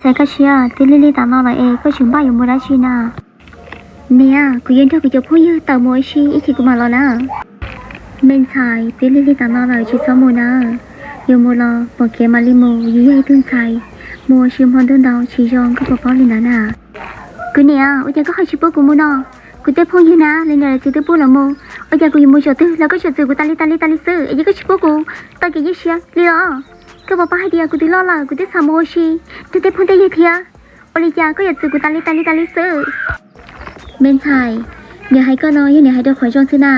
Koj siab, twb lig lig tas no lawm es koj tseem npaj yuav mus dab tsi na? Niam, kuv yuav nrog kuv cov phooj ywg tawm mus ua si ib chim kuv mam los na. Me ntxhais, twb lig lig tas no lawm tsis txhob mus na. Yuav mus los pom kev mam li mus, yus yog ib tug ntxhais, mus ua si hmo ntuj ntau tsis zoo, koj puas paub li ntawd na? Kuv niam, ua cas koj ho tsis pub kuv mus no? Kuv tej phooj ywg na, lawv niam lawv txiv twb pub lawv mus, ua cas kuv yuav mus zaum twg los koj tseem txwm kuv tas li tas li tas li xwb es koj tsis pub kuv tau kev ywj siab li los? Koj puas paub hais tias kuv twb loj lawm, kuv twb xav mus ua si nrog tej phooj tej ywg thiab, ua li cas koj yuav txwm kuv tas li tas li tas li xwb? Me ntxhais, niam hais koj no yog niam hais rau qhov zoo xwb na.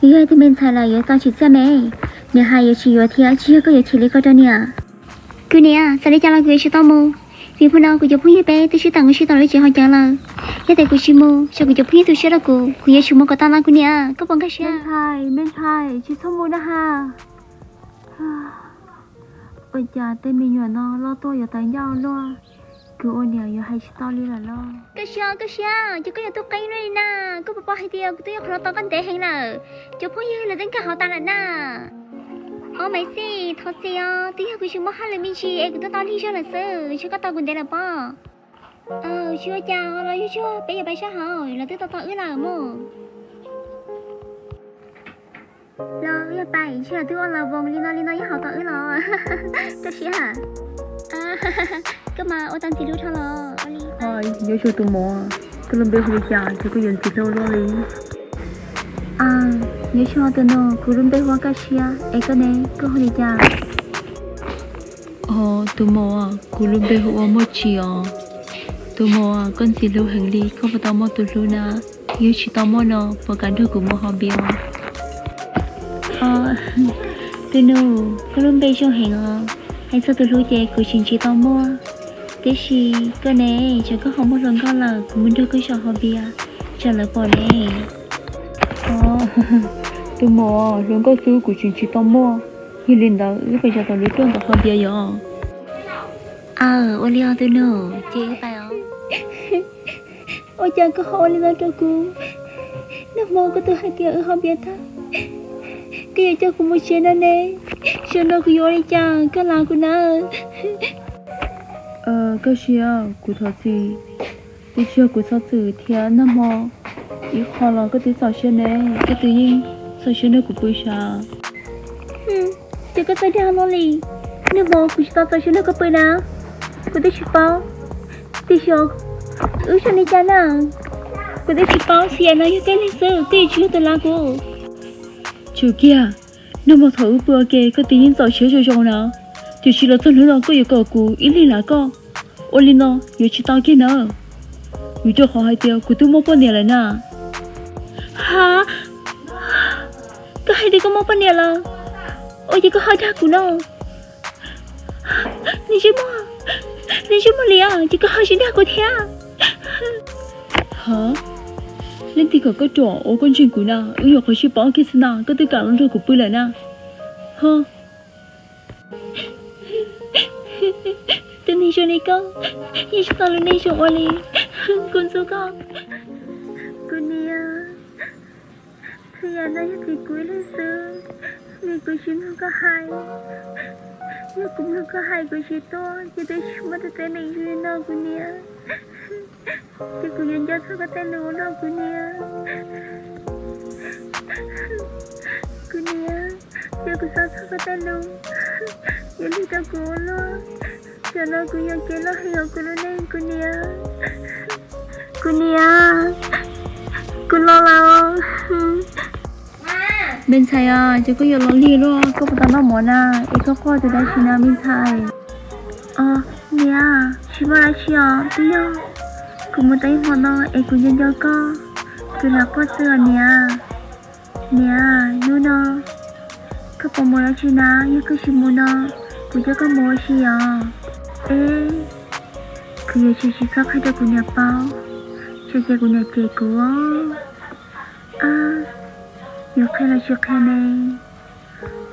Yus yog ib tug me ntxhais lawm yuav tau tsim txiaj me. Niam hais yuav tsis yuav thiab, tsis yog koj yuav chim li ko rau niam. Kuv niam, txawm li cas los kuv yuav tsis tau mus, vim hmo no kuv cov phooj ywg peb twb sib tawm mus si tau lub tsev hauv cawv lawm. Yog tias kuv tsis mus, tsam kuv cov phooj ywg tu siab rau kuv, kuv yuav tsis mus kom tau no kuv niam, koj puas nkag siab? Me ntxhais, me ntxhais, tsis txhob mus na ha. Ua cas tej me nyuam no loj tuaj yuav tawv ncauj luaj, kuv ua niam yuav hais tsis tau li lawm los? Koj siab, koj siab, ces koj yuav tuaj qeeb luaj li na. Koj puas paub hais tias kuv twb nyob qhov no tau koj ntev heev lawm, cov phooj ywg lawv twb nkag hauv tas lawm na. Ob, Maiv Xis, thov txim os, twb yog kuv tsis muaj hauj lwm me ntsis es kuv tuaj tau lig zog lawm xwb, ntshe koj tos kuv ntev lawm pob. Tsis ua cas los, yog tsuag peb yuav pais sab hauv, lawv twb tos tos wb lawm mus. Los wb yuav pais, ntshe lawv twb ua las voos li no li no nyob hauv tos wb los. Koj siab, koj mas ua tau ntxim hlub dhau los. Nyob zoo tus mos, koj lub npe hu li cas es koj yuav ntxim hlub luaj li? Nyob zoo tus nus, kuv lub npe hu ua Kaj Siab, es koj ne, koj hu li cas? Tus mos, kuv lub npe hu ua Muaj Tsim os. Tus mos, koj ntxim hlub heev li, koj puas tau muaj tus hlub na? Yog tsis tau muaj no puas kam nrog kuv mus haus npias? Tus nus, koj lub npe zoo heev os. Hais txog tus hlub ces kuv tseem tsis tau muaj, tiam sis koj ne, tsam koj ho muaj hluas nkauj lawm kuv mus nrog koj zaum haus npias, tsam lawv pom ne. Tus mos, hluas nkauj xwb kuv tseem tsis tau muaj. Yog li ntawd wb pais zaum tom lub rooj ntawd haus npias yom? Aw, ua li os tus nus, ces wb pais os. Ua cas koj ho ua li no rau kuv? Nag hmo koj twb hais tias wb haus npias tag, koj yuav coj kuv mus tsev no ne, zaum no kuv yuav ua li cas koj lav kuv na? Kaj Siab, kuv thov txim, twb tsis yog kuv txhob txwm thiab, nag hmo ib qho los koj twb txaus siab ne, koj twb yeej txaus siab nrog kuv pw sav. Ces koj txawj dag no li, nag hmo kuv tsis tau txaus siab nrog koj pw na, kuv twb tsis paub, tiam sis wb zoo li cas na, kuv twb tsis paub, xyov yam no yog koj ib leeg xwb, koj yuav tsis yog tus lav kuv. Tsum kiag, nag hmo thaum wb pw ua ke koj twb yeej txaus siab zoo zoo na, tiam sis los txog hnub no koj yuav kom kuv ib leeg lav koj, ua li no yuav tsis tau kiag na. Vim rau qhov hais tias kuv twb muaj poj niam lawm na. Ha, koj hais tias koj muaj poj niam lawm, ua cas koj ho dag kuv no? Nws tsis muaj, nws tsis muaj li os, ces koj ho tsis dag kuv thiab. Ha, leej twg kom koj ruam ua koj ntseeg kuv na, wb nyuam qhuav sib paub kiag xwb na koj twb kam los nrog kuv pw lawm na. Ho, tus neeg zoo li koj, yeej tsis tau lub neej zoo ua li, kuv ntxub koj. Kuv niam, txhua yam no yog vim kuv ib leeg xwb, vim kuv tsis mloog koj hais. Yog kuv mloog koj hais kuv tsis tuaj ces twb tsis muaj tej teeb meem zoo li no kuv niam. Ces kuv yuav nco txog koj tej lus ua luaj kuv niam. Kuv niam, yog kuv xav txog koj tej lus, yuav lig rau kuv ua luaj. Zaum no kuv yuam kev loj heev hauv kuv lub neej kuv niam. Kuv niam, kuv los lawm. Me ntxhais os, ces koj yuav los lig luaj, koj puas tau noj mov na, es koj quaj tus dab tsi na me ntxhais? Os, niam, tsis muaj dab tsi os, twb yog kuv mus tau ib hmo no es kuv nco nco koj, kuv lam quaj xwb os niam. Niam, hnub no koj puas mus dab tsi na? Yog koj tsis mus no, kuv coj koj mus ua si os. Eb, kuv yuav tsis tsis txhob qhia rau kuv niam paub, tsam ces kuv niam cem kuv. Ab, yuav qhia los tsis qhia ne?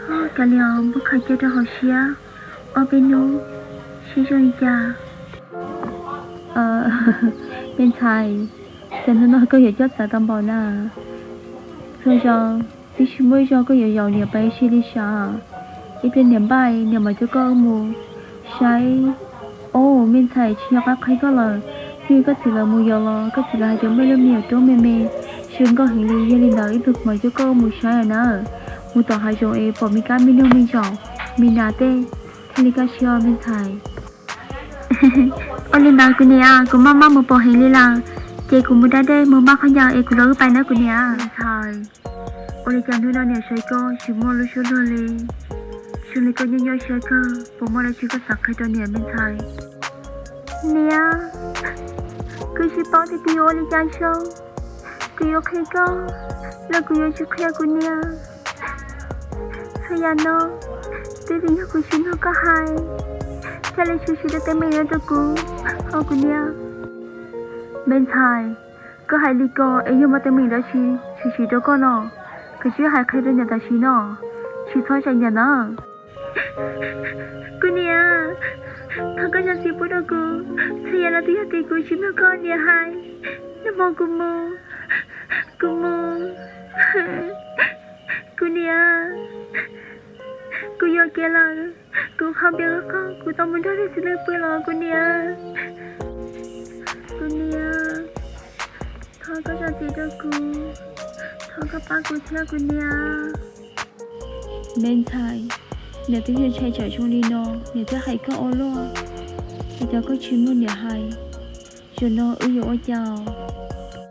Ho kav liam, npaj khaws cia rau hauv siab ob peb hnub seb zoo li cas. Me ntxhais, cas hnub no koj yuav cob txawv tau npaum na? Txhua zaus twb tsis muaj ib zaug koj yuav yaum niam pais ua si li sav. Ib pliag niam npaj niam mam coj koj mus saib Au, me ntxhais, tsis yog qab qhia koj lawm, twb yog koj txiv lawv mus yos los koj txiv lawv hais tias muaj ib lub me nyuam roob me me, zoo nkauj heev li. Yog li ntawd ib tug kuv mam coj koj mus saib na, mus tom hav zoov es pom me kab me noog me ntsaum, me nas tej, thiaj li kaj siab me ntxhais. Ua li ntawd kuv niam, kuv maj maj mus pom heev li lawm, ces kuv mus da dej mus maj qhov ncauj es kuv los wb pais nawb kuv niam. Me ntxhais, ua li cas hnub no niam saib koj tsis muaj lub suab luag li, zoo li koj nyob nyob siab kawg, puas muaj dab tsi koj xav qhia rau niam me ntxhais? Niam, kuv tsis paub tias kuv yuav ua li cas zoo, kuv yuav qhia koj los kuv yuav tsis qhia kuv niam. Txhua yam no twb vim yog kuv tsis mloog koj hais, thiaj li tshwm sim rau teeb meem no rau kuv os kuv niam. Me ntxhais, koj hais li ko es yog muaj teeb meem dab tsi tshwm sim rau koj no, koj tsis hais qhia rau niam tam sim no, tsis txhob zais niam na. Kuv niam, thov koj zam txim pub rau kuv, txhua yam no twb yog vim kuv tsis mloog koj niam hais. Nag hmo kuv mus, kuv mus, kuv niam, kuv yuam kev lawm, kuv qhov npias qhov qog kuv tau mus nrog leej txiv neej pw los kuv niam. Kuv niam, thov koj zam txim rau kuv, thov koj pab kuv thiab kuv niam. Me ntxhais, niam twb yog ntshai tsam zoo li no niam thiaj hais koj ua luaj, ua cas koj tsis mloog niam hais? Zaum no wb yuav ua cas?